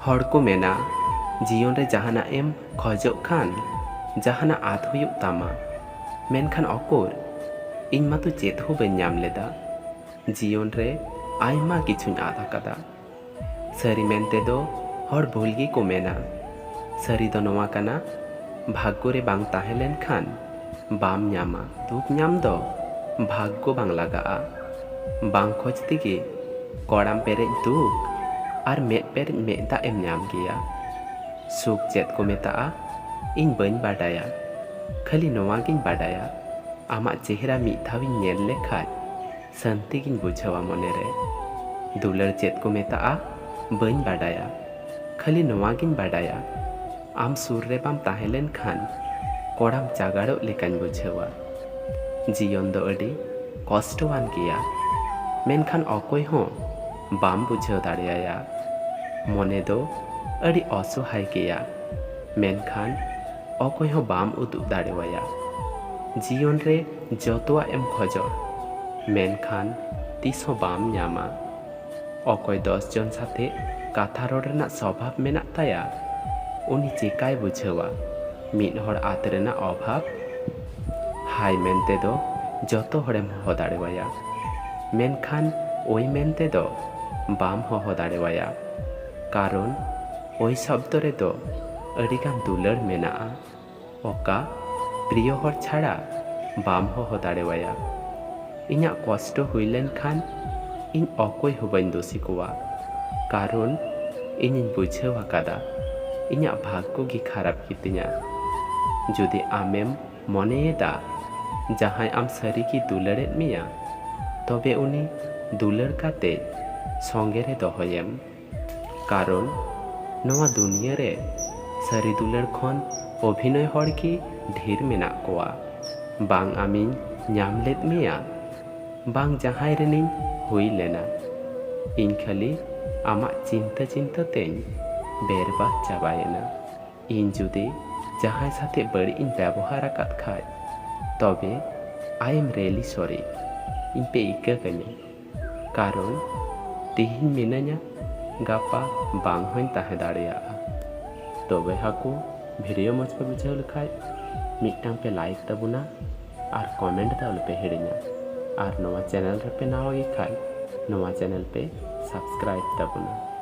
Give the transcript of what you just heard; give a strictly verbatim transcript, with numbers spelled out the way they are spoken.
ᱦᱚᱲ ᱠᱚ ᱢᱮᱱᱟ, ᱡᱤᱭᱚᱱ ᱨᱮ ᱡᱟᱦᱟᱱᱟᱜ ᱮᱢ ᱠᱷᱚᱡᱚᱜ ᱠᱷᱟᱱ ᱡᱟᱦᱟᱱᱟᱜ ᱟᱫ ᱦᱩᱭᱩᱜ ᱛᱟᱢᱟ, ᱢᱮᱱᱠᱷᱟᱱ ᱚᱠᱚᱨ? ᱤᱧ ᱢᱟᱛᱚ ᱪᱮᱫ ᱦᱚᱸ ᱵᱟᱹᱧ ᱧᱟᱢ ᱞᱮᱫᱟ᱾ ᱡᱤᱭᱚᱱ ᱨᱮ ᱟᱭᱢᱟ ᱠᱤᱪᱷᱩᱧ ᱟᱫ ᱟᱠᱟᱫᱟ᱾ ᱥᱟᱹᱨᱤ ᱢᱮᱱᱛᱮ ᱫᱚ ᱦᱚᱲ ᱵᱷᱩᱞ ᱜᱮᱠᱚ ᱢᱮᱱᱟ᱾ ᱥᱟᱹᱨᱤ ᱫᱚ ᱱᱚᱣᱟ ᱠᱟᱱᱟ, ᱵᱷᱟᱜᱽᱜᱚ ᱨᱮ ᱵᱟᱝ ᱛᱟᱦᱮᱸ ᱞᱮᱱᱠᱷᱟᱱ ᱵᱟᱢ ᱧᱟᱢᱟ᱾ ᱫᱩᱠ ᱧᱟᱢ ᱫᱚ ᱵᱷᱟᱜᱽᱜᱚ ᱵᱟᱝ ᱞᱟᱜᱟᱜᱼᱟ᱾ ᱵᱟᱝ ᱠᱷᱚᱡᱽ ᱛᱮᱜᱮ ᱠᱚᱲᱟᱢ ᱯᱮᱨᱮᱡ ᱫᱩᱠ ᱟᱨ ᱢᱮᱫ ᱯᱮᱨᱮᱡ ᱢᱮᱫ ᱫᱟᱜ ᱮᱢ ᱧᱟᱢ ᱜᱮᱭᱟ᱾ ᱥᱩᱠ ᱪᱮᱫ ᱠᱚ ᱢᱮᱛᱟᱜᱼᱟ, ᱤᱧ ᱵᱟᱹᱧ ᱵᱟᱰᱟᱭᱟ᱾ ᱠᱷᱟᱹᱞᱤ ᱱᱚᱣᱟ ᱜᱤᱧ ᱵᱟᱰᱟᱭᱟ, ᱟᱢᱟᱜ ᱪᱮᱦᱨᱟ ᱢᱤᱫ ᱫᱷᱟᱣ ᱤᱧ ᱧᱮᱞ ᱞᱮᱠᱷᱟᱡ ᱥᱟᱹᱱᱛᱤ ᱜᱤᱧ ᱵᱩᱡᱷᱟᱹᱣᱟ ᱢᱚᱱᱮ ᱨᱮ᱾ ᱫᱩᱞᱟᱹᱲ ᱪᱮᱫ ᱠᱚ ᱢᱮᱛᱟᱜᱼᱟ, ᱵᱟᱹᱧ ᱵᱟᱰᱟᱭᱟ᱾ ᱠᱷᱟᱹᱞᱤ ᱱᱚᱣᱟ ᱜᱤᱧ ᱵᱟᱰᱟᱭᱟ, ᱟᱢ ᱥᱩᱨ ᱨᱮ ᱵᱟᱢ ᱛᱟᱦᱮᱸ ᱞᱮᱱ ᱠᱷᱟᱱ ᱠᱚᱲᱟᱢ ᱪᱟᱜᱟᱲᱚᱜ ᱞᱮᱠᱟᱧ ᱵᱩᱡᱷᱟᱹᱣᱟ᱾ ᱡᱤᱭᱚᱱ ᱫᱚ ᱟᱹᱰᱤ ᱠᱚᱥᱴᱚᱣᱟᱱ ᱜᱮᱭᱟ, ᱢᱮᱱᱠᱷᱟᱱ ᱚᱠᱚᱭ ᱦᱚᱸ ᱵᱟᱢ ᱵᱩᱡᱷᱟᱹᱣ ᱫᱟᱲᱮᱭᱟᱭᱟ᱾ ᱢᱚᱱᱮ ᱫᱚ ᱟᱹᱰᱤ ᱚᱥᱚᱦᱟᱭ ᱜᱮᱭᱟ, ᱢᱮᱱᱠᱷᱟᱱ ᱚᱠᱚᱭ ᱦᱚᱸ ᱵᱟᱢ ᱩᱫᱩᱜ ᱫᱟᱲᱮᱣᱟᱭᱟ᱾ ᱡᱤᱭᱚᱱ ᱨᱮ ᱡᱚᱛᱚᱣᱟᱜ ᱮᱢ ᱠᱷᱚᱡᱚᱜ, ᱢᱮᱱᱠᱷᱟᱱ ᱛᱤᱥ ᱦᱚᱸ ᱵᱟᱢ ᱧᱟᱢᱟ᱾ ᱚᱠᱚᱭ ᱫᱚᱥ ᱡᱚᱱ ᱥᱟᱛᱮ ᱠᱟᱛᱷᱟ ᱨᱚᱲ ᱨᱮᱱᱟᱜ ᱥᱚᱵᱷᱟᱵ ᱢᱮᱱᱟᱜ ᱛᱟᱭᱟ, ᱩᱱᱤ ᱪᱮᱠᱟᱭ ᱵᱩᱡᱷᱟᱹᱣᱟ ᱢᱤᱫ ᱦᱚᱲ ᱟᱫ ᱨᱮᱱᱟᱜ ᱚᱵᱷᱟᱵ? ᱦᱟᱭ ᱢᱮᱱᱛᱮ ᱫᱚ ᱡᱚᱛᱚ ᱦᱚᱲᱮᱢ ᱦᱚᱦᱚ ᱫᱟᱲᱮᱣᱟᱭᱟ, ᱢᱮᱱᱠᱷᱟᱱ ᱳᱭ ᱢᱮᱱᱛᱮ ᱫᱚ ᱵᱟᱢ ᱦᱚᱦᱚ ᱫᱟᱲᱮᱣᱟᱭᱟ, ᱠᱟᱨᱚᱱ ᱳᱭ ᱥᱚᱵᱫᱚ ᱨᱮᱫᱚ ᱟᱹᱰᱤᱜᱟᱱ ᱫᱩᱞᱟᱹᱲ ᱢᱮᱱᱟᱜᱼᱟ᱾ ᱚᱠᱟ ᱯᱨᱤᱭᱚ ᱦᱚᱲ ᱪᱷᱟᱲᱟ ᱵᱟᱢ ᱦᱚᱦᱚ ᱫᱟᱲᱮᱣᱟᱭᱟ᱾ ᱤᱧᱟᱜ ᱠᱚᱥᱴᱚ ᱦᱩᱭ ᱞᱮᱱᱠᱷᱟᱱ ᱤᱧ ᱚᱠᱚᱭ ᱦᱚᱸ ᱵᱟᱹᱧ ᱫᱳᱥᱤ ᱠᱚᱣᱟ, ᱠᱟᱨᱚᱱ ᱤᱧᱤᱧ ᱵᱩᱡᱷᱟᱹᱣ ᱟᱠᱟᱫᱟ ᱤᱧᱟᱜ ᱵᱷᱟᱜᱽᱜᱚ ᱜᱮ ᱠᱷᱟᱨᱟᱯ ᱜᱮᱛᱤᱧᱟ᱾ ᱡᱩᱫᱤ ᱟᱢᱮᱢ ᱢᱚᱱᱮᱭᱮᱫᱟ ᱡᱟᱦᱟᱸᱭ ᱟᱢ ᱥᱟᱹᱨᱤᱜᱮ ᱫᱩᱞᱟᱹᱲᱮᱫ ᱢᱮᱭᱟ, ᱛᱚᱵᱮ ᱩᱱᱤ ᱫᱩᱞᱟᱹᱲ ᱠᱟᱛᱮ ᱥᱚᱸᱜᱮ ᱨᱮ ᱫᱚᱦᱚᱭᱮᱢ᱾ ᱠᱟᱨᱚᱱ ᱱᱚᱣᱟ ᱫᱩᱱᱤᱭᱟᱹ ᱨᱮ ᱥᱟᱹᱨᱤ ᱫᱩᱞᱟᱹᱲ ᱠᱷᱚᱱ ᱚᱵᱷᱤᱱᱚᱭ ᱦᱚᱲ ᱜᱮ ᱰᱷᱮᱨ ᱢᱮᱱᱟᱜ ᱠᱚᱣᱟ᱾ ᱵᱟᱝ ᱟᱢᱤᱧ ᱧᱟᱢ ᱞᱮᱫ ᱢᱮᱭᱟ, ᱵᱟᱝ ᱡᱟᱦᱟᱸᱭ ᱨᱮᱱᱤᱧ ᱦᱩᱭ ᱞᱮᱱᱟ, ᱤᱧ ᱠᱷᱟᱹᱞᱤ ᱟᱢᱟᱜ ᱪᱤᱱᱛᱟᱹ ᱪᱤᱱᱛᱟᱹ ᱛᱮᱧ ᱵᱮᱨᱵᱟᱫ ᱪᱟᱵᱟᱭᱮᱱᱟ᱾ ᱤᱧ ᱡᱩᱫᱤ ᱡᱟᱦᱟᱸᱭ ᱥᱟᱛᱮ ᱵᱟᱹᱲᱤᱡ ᱤᱧ ᱵᱮᱵᱚᱦᱟᱨ ᱟᱠᱟᱫ ᱠᱷᱟᱡ, ᱛᱚᱵᱮ I am really sorry, ᱤᱧ ᱯᱮ ᱤᱠᱟᱹ ᱠᱟᱹᱧᱟ᱾ ᱠᱟᱨᱚᱱ ᱛᱤᱦᱤᱧ ᱢᱤᱱᱟᱹᱧᱟ, ᱜᱟᱯᱟ ᱵᱟᱝ ᱦᱚᱸᱧ ᱛᱟᱦᱮᱸ ᱫᱟᱲᱮᱭᱟᱜᱼᱟ᱾ ᱛᱚᱵᱮ ᱦᱟᱹᱠᱩ, ᱵᱷᱤᱰᱤᱭᱳ ᱢᱚᱡᱽ ᱯᱮ ᱵᱩᱡᱷᱟᱹᱣ ᱞᱮᱠᱷᱟᱡ ᱢᱤᱫᱴᱟᱝ ᱯᱮ ᱞᱟᱭᱤᱠ ᱛᱟᱵᱚᱱᱟ ᱟᱨ ᱠᱚᱢᱮᱱᱴ ᱫᱚ ᱟᱞᱚᱯᱮ ᱦᱤᱲᱤᱧᱟ᱾ ᱟᱨ ᱱᱚᱣᱟ ᱪᱮᱱᱮᱞ ᱨᱮᱯᱮ ᱱᱟᱣᱟ ᱜᱮ ᱠᱷᱟᱡ ᱱᱚᱣᱟ ᱪᱮᱱᱮᱞ ᱯᱮ ᱥᱟᱵᱥᱠᱨᱟᱭᱤᱵ ᱛᱟᱵᱚᱱᱟ᱾